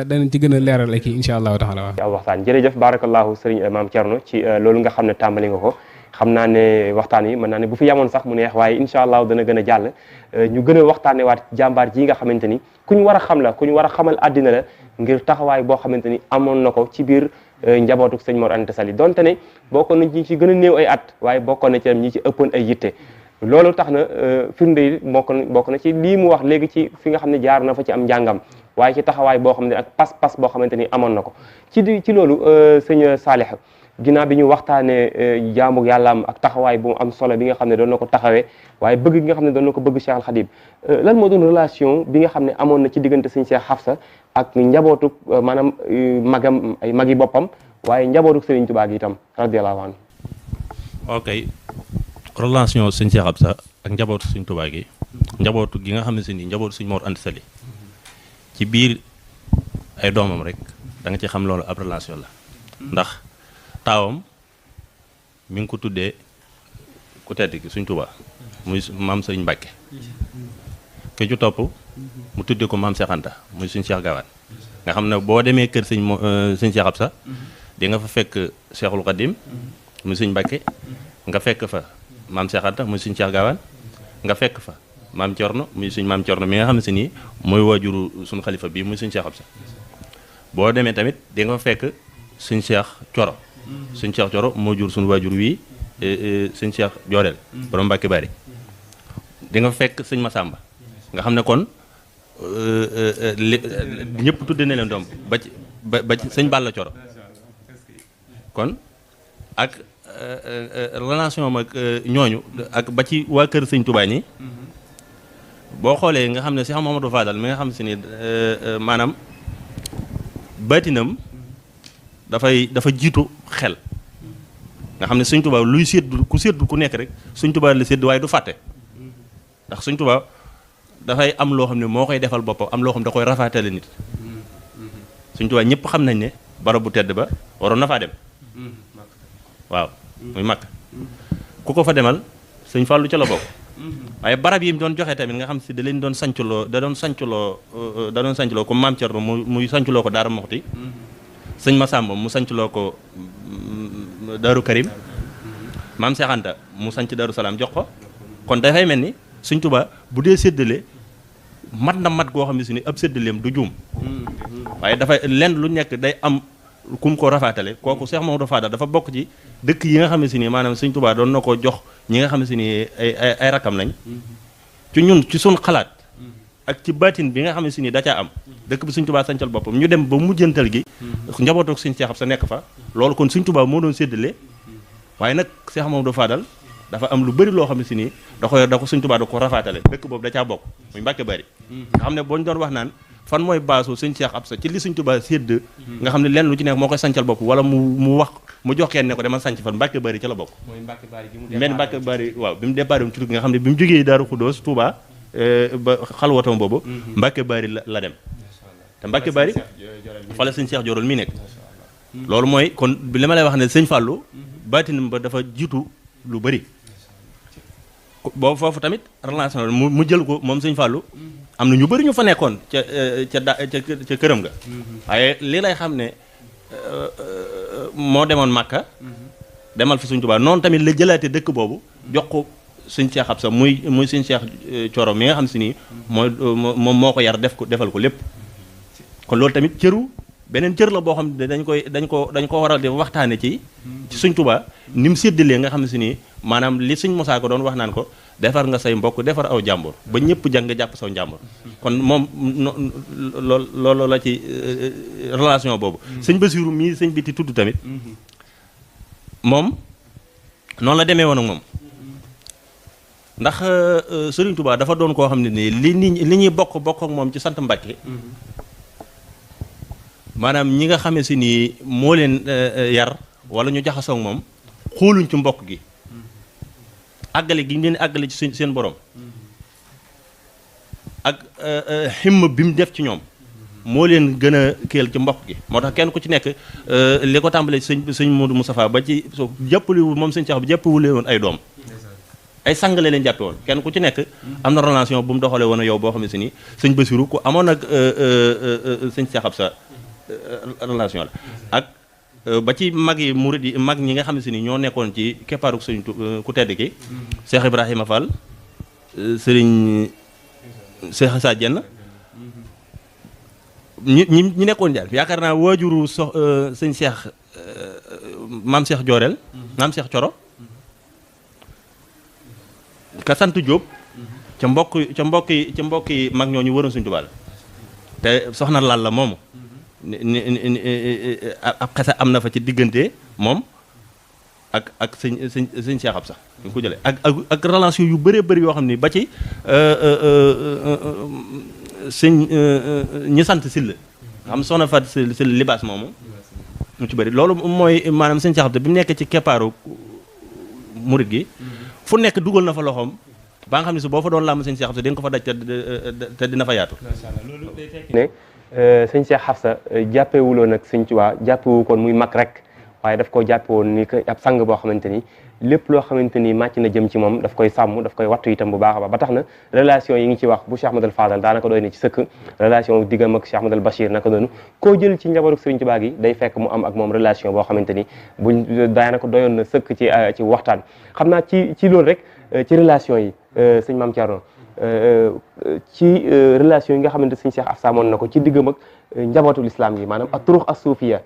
danañ ci gën a leeral ay kii incha allahu taala waaw waxtaan jërëjëf barakallahu sëriñ maam Thierno ci loolu nga xam ne tàmbali nga ko xam naa ne waxtaan yi mën naa ne bu fi yamoon sax mu neex waaye incha allah dana gën a jàll ñu gën a waxtaane waat jàmbaar ji nga xamante ni ku ñu war a xam la ku ñu war a xamal àddina la ngir taxawaay boo xamante ni amoon na ko ci biir njabootu sëñ Mor Anta Sali donte ne bokkoon na ñi ci gën a néew ay at waaye bokkoon na ci ñi ci ëppoon ay yitte loolu tax na firnde yi bokk na ci lii mu wax léegi ci fi nga xam ne jaar na fa ci am njàngam waaye ci taxawaay boo xam ne ak pas-pas boo xamante ni amoon na ko ci loolu sëñ Saalix ginnaaw bi ñu waxtaanee jaamu yàllaam ak taxawaay bu am solo bi nga xam ne doon na ko taxawee waaye bëgg gi nga xam ne doon na ko bëgg Cheikh Al Khadim lan moo doon relation bi nga xam ne amoon na ci diggante sëñ Cheikh Hafsa ak njabootu maanaam magam ay magi boppam waaye njabootu Sëriñ Tuubaa gi itam radiyallahu anhu. ok relation sëñ Cheikh Hafsa ak njabootu Sëriñ Tuubaa gi njabootu gi nga xam ne si ni njabootu sëñ Mor Anta Sali ci biir ay doomam rek da nga ci xam loolu ab relation la ndax taawam mi ngi ko tuddee ku tedd ki Sëriñ Tuubaa muy maam Sëriñ Mbàkke ki ci topp mu tuddee ko maam Cheikh Anta muy Sëriñ Cheikh Gaawaan nga xam ne boo demee kër sëñ Cheikh Absa di nga fa fekk Cheikhul Khadim muy Sëriñ Mbàkke nga fekk fa maam Cheikh Anta muy Sëriñ Cheikh Gaawaan nga fekk fa maam Thierno muy suñ maam Thierno mi nga xam ne si nii mooy waajuru suñu xalifa bii muy Sëriñ Cheikh Absa boo demee tamit di nga fa fekk Sëriñ Cheikh Thioro sëñ Cheikh Thioro moo jur suñu waajur wii sëñ Cheikh Jooreel borom Mbàkke Bari di nga fekk sëñ Masamba nga xam ne kon ñëpp tudde na leen doom ba ci sëñ Balla Thioro kon ak relation am ak ñooñu ak ba ci waa kër sëñ Touba ñi boo xoolee nga xam ne Cheikh Mouhamadou Fadal mi nga xam si ni maanaam baatinam dafa jiitu xel nga xam ne sëñ Tuubaa luy séddu ku nekk rek sëñ Tuubaa la séddu waaye du fàtte ndax sëñ Tuubaa dafay am loo xam ne moo koy defal boppam am loo xam ne da koy rafaatale nit sëñ Tuubaa ñëpp xam nañ ne barab bu tedd ba waroon na faa dem waaw muy Makka ku ko fa demal sëñ Fàllu ca la bokk waaye barab yi mu doon joxe tamit nga xam si da leen doon sancloo da doon sancloo comme Maam Cerno muy sancloo ko Daara Moxti sëñ Masamba mu sancloo ko Daaru Karim Maam Cheikh Anta mu sanc Daaru Salaam jox ko kon dafay mel ni Sëñ Tuubaa bu dee séddale mat na mat goo xam ne si ni ab séddaleem du juum waaye dafa lenn lu nekk day am kum ko rafaatale kooku Cheikh Mamadou Fadal dafa bokk ci dëkk yi nga xam ne si ni maanaam Sëñ Tuubaa doon na ko jox ñi nga xam ne si ni ay rakam lañ ci ñun ci sun xalaat ak ci baatin bi nga xam ne si ni da caa am dëkk bi Sëñ Tuubaa sancal boppam ñu dem ba mujjantal gi njabootu Sëñ Cheikh Absa nekk fa loolu kon Sëñ Tuubaa moo doon séddale waaye nag Cheikh Mamadou Fadal dafa am lu bëri loo xam ne si nii da ko Sëñ Tuubaa da ko rafaatale dëkk boobu da caa bokk muy Mbàkke Bari nga xam ne boo ñu doon wax naan fan mooy baasu sëñ Cheikh Absa ci li sëñ Tuubaa sédd nga xam ne lenn lu ci nekk moo koy sancal bopp wala mu wax mu jox kenn ne ko demal sanc fan Mbàkke Bari ca la bokk Mbàkke Bari waaw bi mu départ ci tukki nga xam ne bi mu jógee Daaru Xuddoos Touba ba xalwatam boobu Mbàkke Bari la dem te Mbàkke Bari fa la sëñ Cheikh Jorol mi nekk loolu mooy kon li ma lay wax ne sëñ Fallou baatinam ba dafa jiitu lu bëri boobu foofu tamit relation mu jël ko moom sëñ Fallou am na ñu bëri ñu fa nekkoon ca këram ga waaye lii lay xam ne moo demoon Màkka demal fi sëñ Tuubaa noonu tamit la jëlaate dëkk boobu jox ko sëñ Cheikh Absa muy sëñ Cheikh Coro mi nga xam si nii moom moo ko yar defal ko lépp kon loolu tamit beneen cër la boo xam ne dañ ko waral di waxtaane ci sëñ Tuubaa ni mu séddalee nga xam si nii maanaam li sëñ Musaa ko doon wax naan ko defar nga say mbokk defar aw jàmbur ba ñëpp jàng nga jàpp saw njàmbur kon moom loolu la ci relation boobu sëñ Basiru mii sëñ bi ti tudd tamit moom noonu la demee woon ak moom ndax Sëriñ Tuubaa dafa doon koo xam ne nii li ñuy bokk ak moom ci sant Mbàkke maanaam ñi nga xamee si nii moo leen yar wala ñu jaxasoo ak moom xooluñ ci mbokk gi àggale gi ñu leen àggale ci seen borom ak himma bi mu def ci ñoom moo leen gën a kéel ci mbokk gi moo tax kenn ku ci nekk li ko tàmbalee sëñ Modou Moustapha ba ci so jàppaliwu moom sëñ Cheikh bi jàppawulee woon ay doom ay sangale leen jàppe woon kenn ku ci nekk am na relation bu mu doxalee woon yow boo xam ne si ni sëñ Bassirou ku amoon ak sëñ Cheikh Absa relation la ak ba ci mag yi murid yi mag ñi nga xam ne si ni ñoo nekkoon ci keppaaruk sëñ ku tedd ki Cheikh Ibrahima Fall sëriñ Cheikh Issa Diène ñi nekkoon jaar yaakaar naa waajuru sëñ Cheikh maam Cheikh Jorel maam Cheikh Coro ka sant Jóob ca mbokk yi mag ñoo ñu waroon sëñ Tuubaa la te soxna Lal la moomu ab xese am na fa ci diggante moom ak sëñ Cheikh Absa ñu ko jëlee ak relation yu bëree bëri yoo xam ni ba ci sëñ ñi sant Sylla xam soxna Fatou Sylla libaas moomu ñu ci bëri loolu mooy maanaam sëñ Cheikh Absa bi mu nekk ci keppaaru murit gi fu nekk dugal na fa loxoom ba nga xam ne su boo fa doon làmb sëñ Cheikh Absa di nga ko fa daj te dina fa yaatu loolu day tekki ne sëñ Cheikh Absa jàppewuloon nag sëñ Tuubaa jàppewu koon muy mag rek waaye daf koo jàppe woon ni que ab sang boo xamante ni lépp loo xamante ni màcc na jëm ci moom daf koy sàmm daf koy wattu itam bu baax a baax ba tax na relation yi ngi ci wax bu Cheikh Ahmadal Fadal daanaka doy na ci sëkk relation diggam ak Cheikh Ahmadal Bachir naka noonu koo jël ci njabootu sëriñ Tuubaa gi day fekk mu am ak moom relation boo xamante ni buñ daanaka doyoon na sëkk ci waxtaan xam naa ci loolu rek ci relation yi sëñ Mame Thierno ci relation yi nga xamante sëñ Cheikh Absa amoon na ko ci diggam ak njabootul islam gi maanaam ak turux as suufiya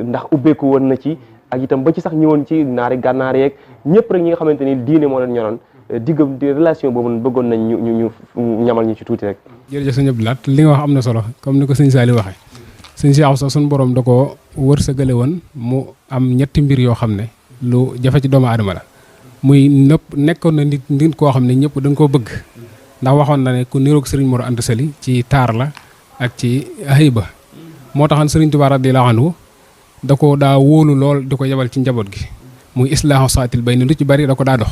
ndax ubbeeku woon na ci ak itam ba ci sax ñëwoon ci naari gànnaar yeeg ñëpp rek ñi nga xamante ni diine moo leen ñoroon diggam di relation boobu bëggoon nañ ñu ñamal ñu ci tuuti rek. jërëjëf sëñ Abdou Lahad li nga wax am na solo comme ni ko sëñ Saliou waxee sëñ Cheikh Absa suñu borom da ko wërsëgale woon mu am ñetti mbir yoo xam ne lu jafe ci doomu aadama la muy nekkoon na nit koo xam ne ñëpp dañ koo bëgg ndax waxoon na ne ku niroog Serigne Mor Anta Sali ci taar la ak ci hayba moo taxoon Serigne Touba radiyallahu anhu da ko daa wóolu lool di ko yebal ci njaboot gi muy islaahu saatil bay ni lu ci bari da ko daa dox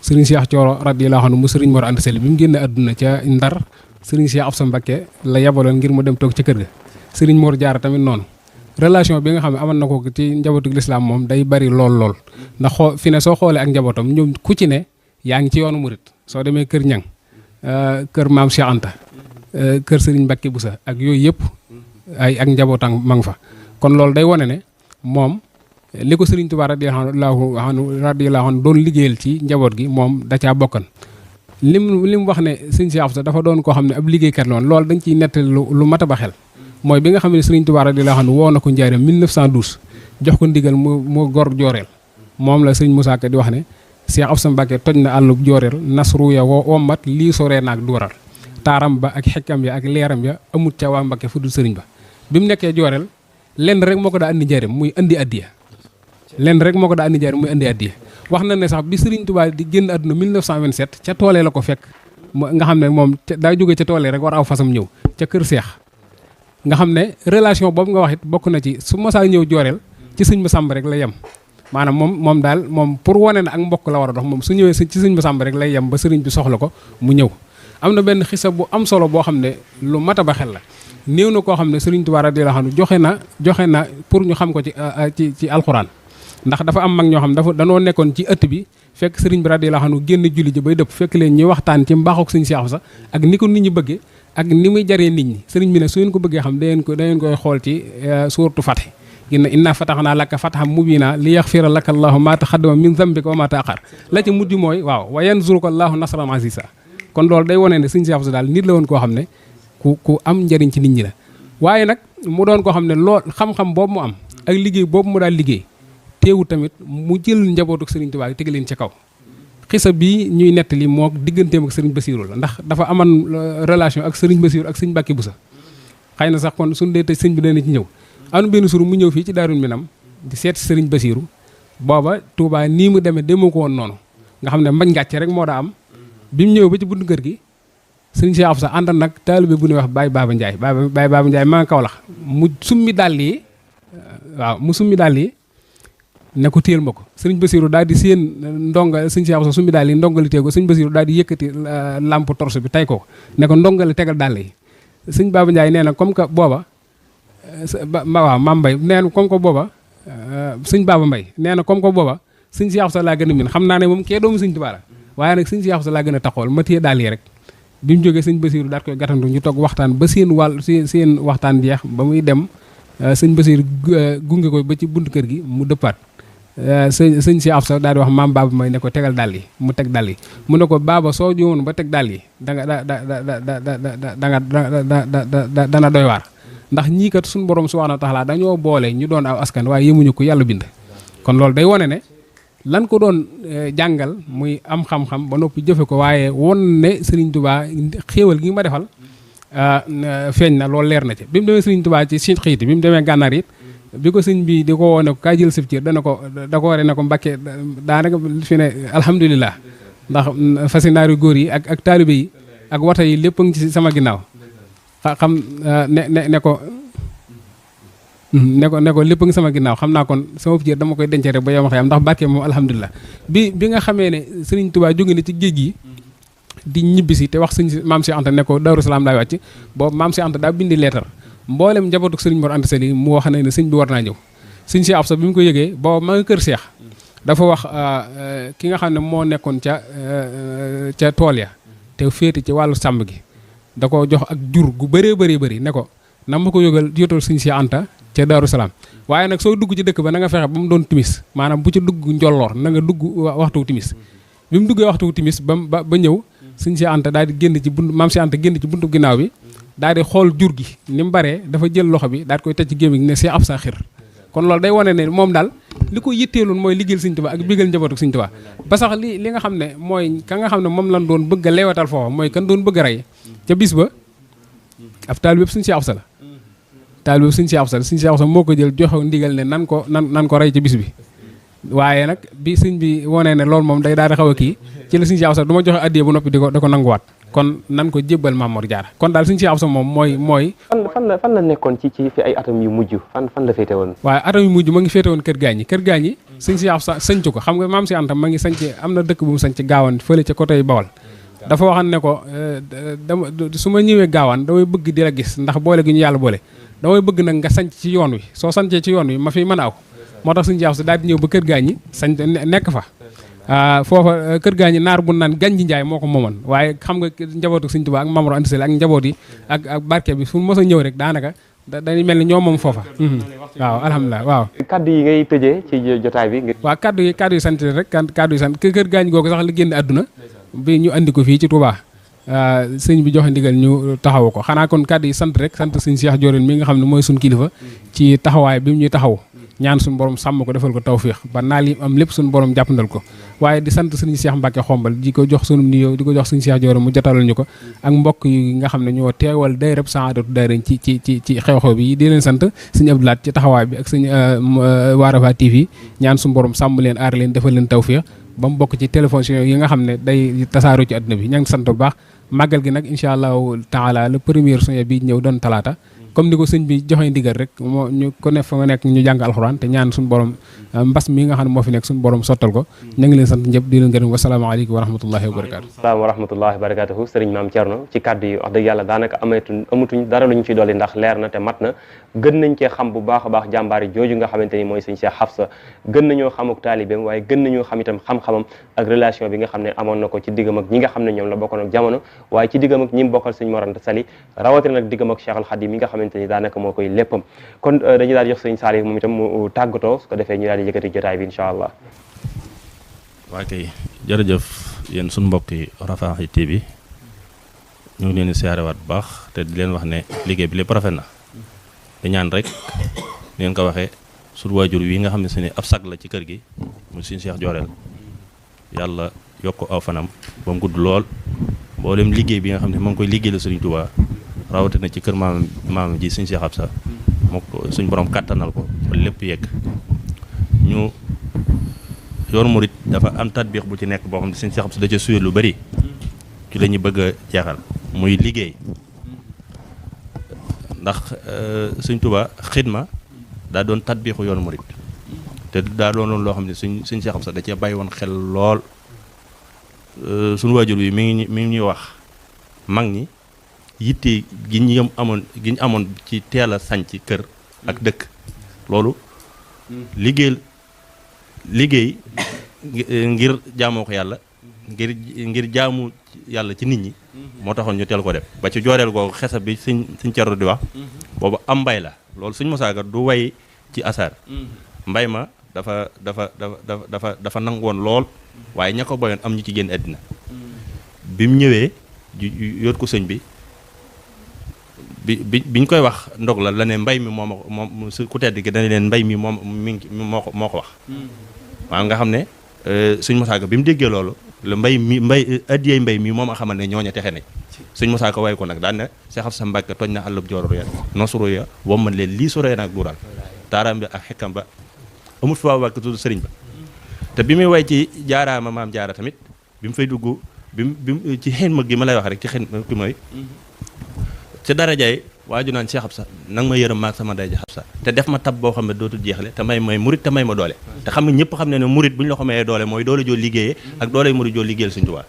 Serigne Cheikh Thioro radiyallahu anhu mu Serigne Mor Anta Sali bi mu génne àdduna ca Ndar Serigne Cheikh Absa Mbacké la yebaloon ngir mu dem toog ca kër ga Serigne Mor Jaara tamit noonu relation bi nga xam ne amoon na ko ci njabootu lislaam moom day bari lool ndax fi ne soo xoolee ak njabootam ñoom ku ci ne yaa ngi ci yoonu murit soo demee kër ñang kër maam Cheikh Anta kër Serigne Mbacké Boussa ak yooyu yëpp ak njabootam ma nga fa kon loolu day wane ne moom li ko Serigne Touba radiyallahu anhu doon liggéeyal ci njaboot gi moom da caa bokkan lim wax ne Serigne Cheikh Absa dafa doon koo xam ne ab liggéeykat la woon loolu dañ ciy nettali lu mat a ba xel mooy bi nga xam ne Serigne Touba radiyallahu anhu woo na ko njaareem 1912 jox ko ndigal mu gor jooreel moom la Serigne Moussa Ka di wax ne Cheikh Absa Mbacké toj na àllub jooreel nasru ya wommat lii soree naak duural taaram ba ak xekkam ya ak leeram ya amut ca waa Mbacké fu dul sëriñ ba bi mu nekkee jooreel lenn rek moo ko daa andi njaareem muy andi addiya lenn rek moo ko daa andi njaareem muy andi addiya wax na ne sax bi Serigne Touba di génn àdduna 1927 ca toolee la ko fekk nga xam ne moom daa jógee ca toolee rek war aw fasam ñëw ca kër Seex nga xam ne relation boobu nga wax it bokk na ci su mosaa ñëw jooreel ci sëñ Masamba rek la yem maanaam moom daal moom pour wane ne ak mbokk la war a dox moom su ñëwee ci sëñ Masamba rek lay yem ba sëriñ bi soxla ko mu ñëw. am na benn xisa bu am solo boo xam ne lu mat a ba xel la néew na koo xam ne sëriñ Tuubaa radiyallaahu anhu joxe na pour ñu xam ko ci alxuraan ndax dafa am mag ñoo xam danoo nekkoon ci ëtt bi fekk sëriñ bi radiyallaahu anhu génn julli ji bay dëpp fekk leen ñuy waxtaan ci mbaaxuk sëñ Seex Absa ak ni ko nit ñi bëggee ak ni muy jaree nit ñi sëriñ bi ne su ngeen ko bëggee xam da ngeen koy xool ci suuratu Fath ginna inna fatahnaa laka fathan mubiina li yaxfira laka allaahu maa taqaddama min zambika wa maa ta'akhkhar la ci mujj mooy waaw wa yansuruka allaahu nasran aziizaa kon loolu day wane ne sëñ Seex Absa daal nit la woon koo xam ne ku am njëriñ ci nit ñi la waaye nag mu doon koo xam ne lool xam-xam boobu mu am ak liggéey boobu mu daal liggéey teewu tamit mu jël njabootu sëriñ Tuubaa teg leen ci kaw xisa bi ñuy nettali moo digganteem ak sëriñ Basiiru la ndax dafa aman relation ak sëriñ Basiiru ak sëñ Mbàkke Buso xëy na sax kon suñu dee tëj sëñ bi dana ci ñëw am benn suur mu ñëw fii ci Daarul Minam di seet sëriñ Basiiru booba Tuubaa nii mu demee demoo ko woon noonu nga xam ne mbañ gàcce rek moo daa am bi mu ñëw ba ci buntu kër gi sëriñ Seex Absa àndal nag taalibe bu ñuy wax Baye Baba Ndiaye Baye Baba Ndiaye maa nga Kawlax mu summi dàll yi waaw mu summi dàll yi ne ko téel ma ko sëriñ Basiiru daal di seen ndonga sëriñ Seex Absa summi dàll yi ndongali tee ko sëriñ Basiiru daal di yëkkati lampe torche bi tay ko ne ko ndongali tegal dàll yi sëriñ Baba Ndiaye nee na comme que booba waaw Mame Mbaye nee na comme que booba sëriñ Baba Mbaye nee na comme que booba sëriñ Seex Absa laa gën a min xam naa ne moom kee doomu sëriñ Tuubaa la waaye nag sëriñ Seex Absa laa gën a taxool ma téye dàll yi rek bi mu jógee sëñ Basiiru daal koy gàttandu ñu toog waxtaan ba seen waxtaan jeex ba muy dem sëñ Basiiru gunge ko ba ci buntu kër gi mu dëppaat sëñ Seex Absa daal di wax maam Baaba May ne ko tegal dàll yi mu teg dàll yi mu ne ko baaba soo ñëwoon ba teg dàll yi dana doy waar ndax ñii kat suñu borom subhaanahu wa taala dañoo boole ñu doon aw askan waaye yemuñu ko yàlla bind kon loolu day wone ne lan ko doon jàngal muy am xam-xam ba noppi jëfe ko waaye won ne Serigne Touba xéewal gi ma defal feeñ na loolu leer na ci bi mu demee Serigne Touba ci si xiiti bi mu demee gànnaar it bi ko sëñ bi di ko woo ne ko kaay jël sëf ciir da ko waree ne ko Mbàkke daanaka fi ne alhamdulilah ndax fasinaari góor yi ak taalibe yi ak wata yi lépp a ngi ci sama ginnaaw xam ne ko lépp nga sama ginnaaw xam naa kon sama fiir dama koy dencee rek ba yow ma xëy am ndax barke moom alhamdulilah bi nga xamee ne Serigne Touba jóge na ci géej gi di ñibbisi te wax sëñ maam Cheikh Anta ne ko Daaru Salaam laay wàcc boobu maam Cheikh Anta daa bindi leetar mboolem njabootu Serigne Mor Anta Sali mu wax ne sëñ bi war naa ñëw sëñ Cheikh Absa bi mu ko yëgee boobu ma nga kër Cheikh dafa wax ki nga xam ne moo nekkoon ca tool ya te féete ci wàllu sàmm gi da ko jox ak jur gu bëree bëri ne ko na ma ko yotal sëñ Cheikh Anta ca Daaru Salaam waaye nag soo dugg ci dëkk ba na nga fexe ba mu doon timis maanaam bu ci dugg njolloor na nga dugg waxtu timis bi mu duggee waxtu timis ba ñëw sëñ Cheikh Anta daal di génn ci bunt maam Cheikh Anta génn ci buntu ginnaaw bi daal di xool jur gi ni mu baree dafa jël loxo bi daal di koy teg ci gémmiñ ne Cheikh Absa xir kon loolu day wane ne moom daal li ko yitteeloon mooy liggéeyal sëñ Tuubaa ak bigal njabootu sëñ Tuubaa ba sax li nga xam ne mooy ka nga xam ne moom lan doon bëgg a leewatal foofa mooy kan doon bëgg a rey ca bis ba ab taalibe bépp sëñ Cheikh Absa la taalibe bépp sëñ Cheikh Absa la sëñ Cheikh Absa moo ko jël joxe ndigal ne nan ko rey ci bis bi waaye nag bi sëñ bi wonee ne loolu moom day daal di xaw a kii ci la sëñ Cheikh Absa du ma joxe addiyee bu noppi di ko nanguwaat kon nan ko jébbal Maam Mor Jaara kon daal sëñ Cheikh Absa moom mooy fan la nekkoon ci fi ay atam yu mujj fan la féete woon waaye atam yu mujj ma ngi féete woon kër gaañi sëñ Cheikh Absa sañcu ko xam nga maam si Anta ma ngi sañc am na dëkk bu mu sañc Gaawaan fële ca côté Bawol dafa waxan ne ko su ma ñëwee Gaawaan damay bëgg di la gis ndax boole gi ñu yàlla boole damay bëgg nag nga sañc ci yoon wi soo sañcee ci yoon wi ma fi mën a aw moo tax sëñ Cheikh Absa daal di ñëw ba kër gaañi sañc nekk fa foofa kër gaañi naar bu naan Ganji Njaay moo ko moomoon waaye xam nga njabootu sëñ Tuubaa ak Maam Mor Anta Sali ak njaboot yi ak barke bi fu mos a ñëw rek daanaka dañuy mel ni ñoo moom foofa waaw alhamdulilah waaw kaddu yi ngay tëjee ci jotaay bi waaw kaddu yi sant rek kaddu yi sant kër gaañi googu sax li génn àdduna bi ñu andi ko fii ci Touba sëñ bi joxe ndigal ñu taxawu ko xanaa kon kaddu yi sant rek sant sëñ Cheikh Diorène mi nga xam ne mooy suñ kilifa ci taxawaay bi mu ñuy taxaw ñaan suñu borom sàmm ko defal ko tawfiix ba naa li am lépp suñu borom jàppandal ko waaye di sant sëñ Cheikh Mbacke xombal di ko jox sunu nuyoo di ko jox sëñ Cheikh Diorène mu jotalal ñu ko ak mbokk yi nga xam ne ñoo teewal dayrab Saadatu Daarayni ci xew-xew bi di leen sant sëñ Abdoulaat ci taxawaay bi ak sëñ Waarafa TV ñaan suñu borom sàmm leen aar leen defal leen tawfiix ba mu bokk ci téléphone yi nga xam ne day tasaaroo ci àdduna bi ña ngi sant bu baax màggal gi nag incha allahu taala le premier juin bi ñëw doon talaata comme ni ko sëñ bi joxe ndigal rek moo ñu ko ne fa nga nekk ñu jàng alxuraan te ñaan suñu borom mbas mi nga xam ne moo fi nekk suñu borom sottal ko ñu ngi leen sant ñëpp di leen gërëm wasalaamaaleykum wa rahmatullahi wa barakaatu. salaam wa rahmatullahi wa barakatuhu sëriñ Maam Thierno ci kàddu yi wax dëgg yàlla daanaka amatuñ dara lu ñu ci dolli ndax leer na te mat na gën nañ cee xam bu baax a baax jàmbaari jooju nga xamante ni mooy sëñ Cheikh Hafsa gën nañoo xamuk taalibeem waaye gën nañoo xam itam xam-xamam ak relation bi nga xam ne amoon na ko ci diggam ak ñi nga xam ne ñoom la bokkoon ak jamono waaye ci diggam ak ñi mu bokkal sëñ Mor Anta Sali rawatina nag diggam ak Cheikh Al Khadim mi nga xamante ni daanaka moo koy léppam kon dañuy daal di jox sëñ Saliou moom itam mu tàggatoo su ko defee ñu daal di yëkkati jotaay bi incha allah. waa kay jërëjëf yéen suñu mbokk yi Rafah TV ñu ngi leen di siyaarewaat bu baax te di leen wax ne liggéey bi lépp rafet na di ñaan rek ni ngeen ko waxee suñu waajur wi nga xam ne si ne ab sag la ci kër gi mu suñu Cheikh Joreel yàlla yokk aw fanam ba mu gudd lool mboolem liggéey bi nga xam ne moo ngi koy liggéey la Sëriñ Tuubaa rawatina ci kër maam ji suñu Cheikh Absa moo ko suñ borom kàttanal ko ba lépp yegg ñu yoonu murit dafa am tatbiix bu ci nekk boo xam ne suñu Cheikh Absa da ca suyee lu bari ci la ñu bëgg a jeexal muy liggéey ndax Sëriñ Tuubaa xidma daa doon tatbiixu yoonu murit te daa doon loo xam ne suñ Cheikh Absa da cee bàyyi woon xel lool suñu waajur bi mi ngi ñuy wax mag ñi yitte gi ñu amoon ci teel a sañ ci kër ak dëkk loolu liggéey ngir jaamoo ko yàlla ngir jaamu yàlla ci nit ñi moo taxoon ñu teel ko def ba ci jooreel googu xesa bi suñ Cerno di wax boobu am mbay la loolu suñ mosaaga du way ci asaar mbay ma dafa nangu woon lool waaye ña ko boyoon am ñu ci génn àddina bi mu ñëwee yóot ko sëñ biñ koy wax ndog la ne mbay mi moom su ku tedd gi dana leen mbay mi moo ko wax waaw nga xam ne suñ mosaaga bi mu déggee loolu la mbay addiyey mbay mi moom a xamal ne ñooña texe nañ suñ mosaaga way ko nag daan ne Cheikh Absa Mbàkke tooñ na àllub jooror ya nosuru ya womman leen lii soree nag duural taaraam bi ak xekkam ba amul fa wàkk tudd sëriñ ba te bi muy way ci jaaraama maam jaara tamit bi mu fay dugg bi mu ci xen ma gi ma lay wax rek ci xen ki mooy ci darajaay waaju naan Cheikh Absa nanga ma yërëm maag sama day ja Absa te def ma tab boo xam ne dootul jeexle te may murit te may ma doole te xam ne ñëpp xam ne murit bu ñu la ko mayee doole mooy doole joo liggéeyee ak doole murit joo liggéeyal Sëriñ Tuubaa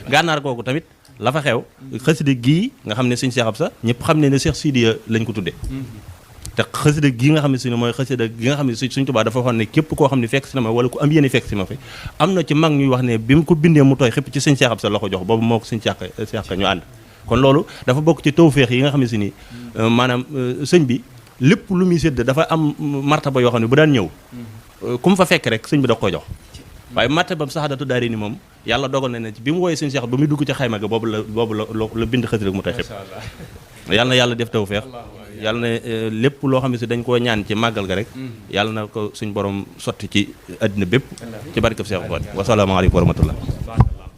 gànnaar googu tamit la fa xew xasida gii nga xam ne Sëriñ Cheikh Absa ñëpp xam ne Cheikh Sidiya lañ ko tuddee te xasida gii nga xam ne si ne mooy xasida gi nga xam ne Sëriñ Tuubaa dafa waxoon ne képp koo xam ne fekk si na ma wala ku am yéene fekk si ma fi am na ci mag ñuy wax ne bi mu ko bindee mu tooy xëpp ci Sëriñ Cheikh Absa la ko jox boobu moo ko Sëriñ Cheikh Ka ñu ànd kon loolu dafa bokk ci tawféex yi nga xam ne si ni maanaam sëñ bi lépp lu muy sédd dafa am martaba yoo xam ne bu daan ñëw ku mu fa fekk rek sëñ bi da ko jox waaye martabam saxaadatu daari ni moom yàlla dogal na ne bi mu wooyee Sëriñ Cheikh ba muy dugg ci xayma ga boobu la bind xëy rek mu tooy xëpp yàlla na yàlla def tawféex yàlla na lépp loo xam ne si dañ koo ñaan ci màggal ga rek yàlla na ko suñ borom sotti ci àddina bépp ci barkeb Cheikh Xaadim wasalaamaaleykum wa rahmatullah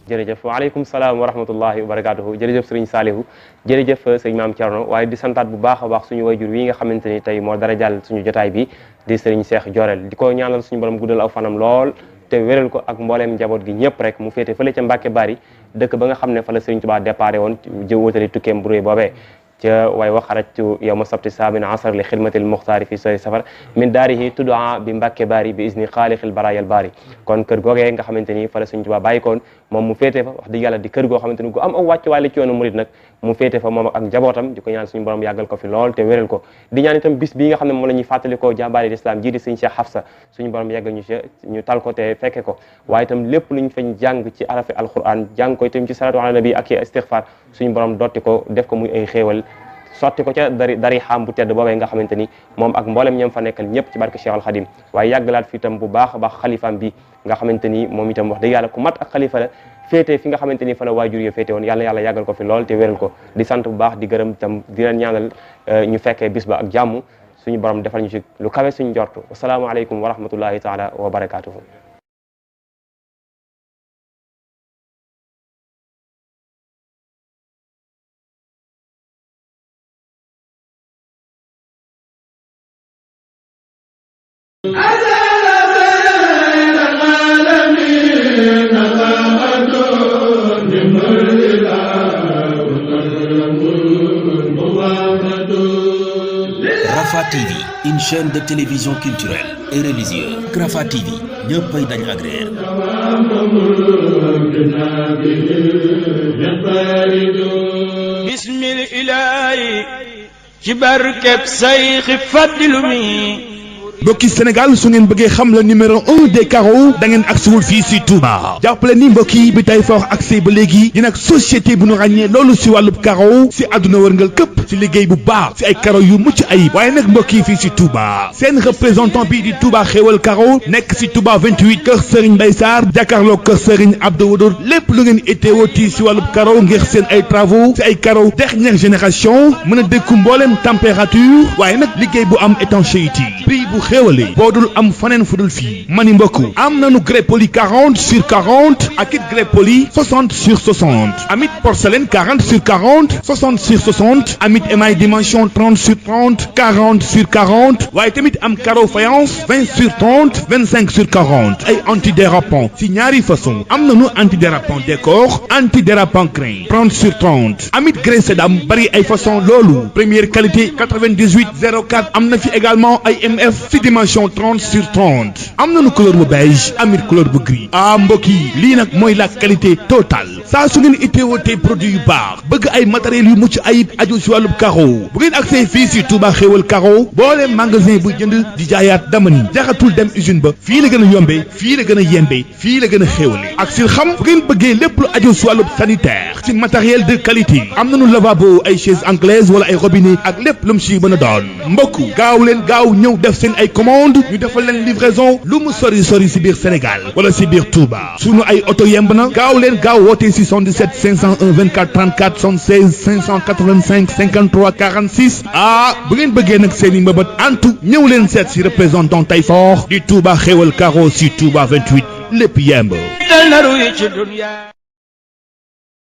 jërëjëf waaleykum salaam wa rahmatullahi wa barakatuhu jërëjëf sëriñ Saliou jërëjëf sëriñ Maam Thierno waaye di santaat bu baax a baax suñu wayjur wi nga xamante ni tey moo dara jàll suñu jotaay bi di sëriñ Cheikh Joreel di ko ñaanal suñu borom guddal aw fanam lool te wéral ko ak mbooleem njaboot gi ñëpp rek mu féete fële ca Mbàkke Bari dëkk ba nga xam ne fa la sëriñ Tuubaa déparé woon jë wóotali tukkeem bu réy boobee ca way waxarajtu yawma sabti saabina asar li xidmatil muxtaari fi sori safar min daarihi tudaa bi Mbàkke Bari bi isni xaalixil baraayal bari kon kër googee nga xamante ni fa la Sëriñ Tuubaa bàyyikoon moom mu féete fa wax dëgg yàlla di kër goo xamante ni gu am wàcc waale ci yoonu murit nag mu féete fa moom ak njabootam di ko ñaan suñu borom yàggal ko fi lool te wéral ko di ñaan itam bis bii nga xam ne moom la ñuy fàttalikoo jàmbaari l'islam ji di Sëriñ Cheikh Hafsa suñu borom yàggal ñu tal ko te fekke ko waaye itam lépp luñ fañ jàng ci arafi alquran jàng ko itam ci salatu ala nabi ak istighfar suñu borom dotti ko def ko muy ay xéewal sotti ko ca dari xaam bu tedd boobee nga xamante ni moom ak mboolem ñam fa nekkal ñëpp ci barke Cheikh Al Khadim waaye yàggalaat fi itam bu baax a baax xalifaam bi nga xamante ni moom itam wax dëgg yàlla ku mat ak xalifa la féete fi nga xamante ni fa la waajur yi féete woon yàlla yàggal ko fi lool te wéral ko di sant bu baax di gërëm itam di leen ñaanal ñu fekkee bis ba ak jàmm suñu borom defal ñu ci lu kawe suñu njortu wasalaamaaleykum wa rahmatullahi taala wa barakatuhu Rafah TV, une chaîne de télévision culturelle et religieuse. Rafah TV ñëppay dañ agréer. bismil ilaahi ci barkeb Sayxi Fadilu mi. mbokki Sénégal su ngeen bëggee xam la numéro 1 des carreaux da ngeen agsiwul fii si Touba jàppale ni mbokk yi bi tay fort accès ba léegi di nag société bu ñu ràññee loolu si wàllub carreau si àdduna wërngal këpp si liggéey bu baax si ay carreau yu mucc ayib waaye nag mbokk yi fii si Touba seen représentant bi di Touba xéewal carreau nekk si Touba 28 kër Serigne Mbaye Sarr jàkkaarloo kër Serigne Abdou Wadour lépp lu ngeen itteewooti si wàllub carreau ngir seen ay travaux si ay carreau dernière génération mën a dékku mbooleem température waaye nag liggéey bu am étanchéité prix bu xéewale boo dul am faneen fu dul fii mani mbokk am nanu grès poli 40 sur 40 ak it grès poli 60 sur 60 amit porcelaine 40 sur 40 60 sur 60 amit émail dimension 30 sur 30 40 sur 40 waaye tamit am carreau faïence 20 sur 30 25 sur 40 ay antidérapant si ñaari façon am nanu antidérapant décor antidérapant crin 30 sur 30 amit grès sédam bari ay façon loolu première qualité 98 04 am na fi également ay MF si dimension 30 sur 30 am nañu couleur bu beige amit couleur bu gris mbokk yi lii nag mooy la qualité totale saa su ngeen itteewatee produit yu baax bëgg ay matériels yu mucc ayib aju si wàllub carreau bu ngeen accès fii si Touba xéewal carreau boole magasin bu jënd di jaayaat damani jaxatul dem usine ba fii la gën a yombe fii la gën a yembe fii la gën a xéewale ak si xam bu ngeen bëggee lépp lu aju si wàllub sanitaire si matériel de qualité am nañu lavabo ay chaise anglaise wala ay robinet ak lépp lu mu si mën a doon mbokk gaaw leen gaaw ñëw def seen ay commande ñu defal leen livraison lu mu sori sori si biir Sénégal wala si biir Touba sunu ay oto yemb na gaaw leen gaaw woote si 77 501 24 34 76 585 53 46 bu ngeen bëggee nag seen i mbëbët antu ñëw leen seet si représentant Tayfort di Touba xéewal carreau si Touba 28 lépp yemb.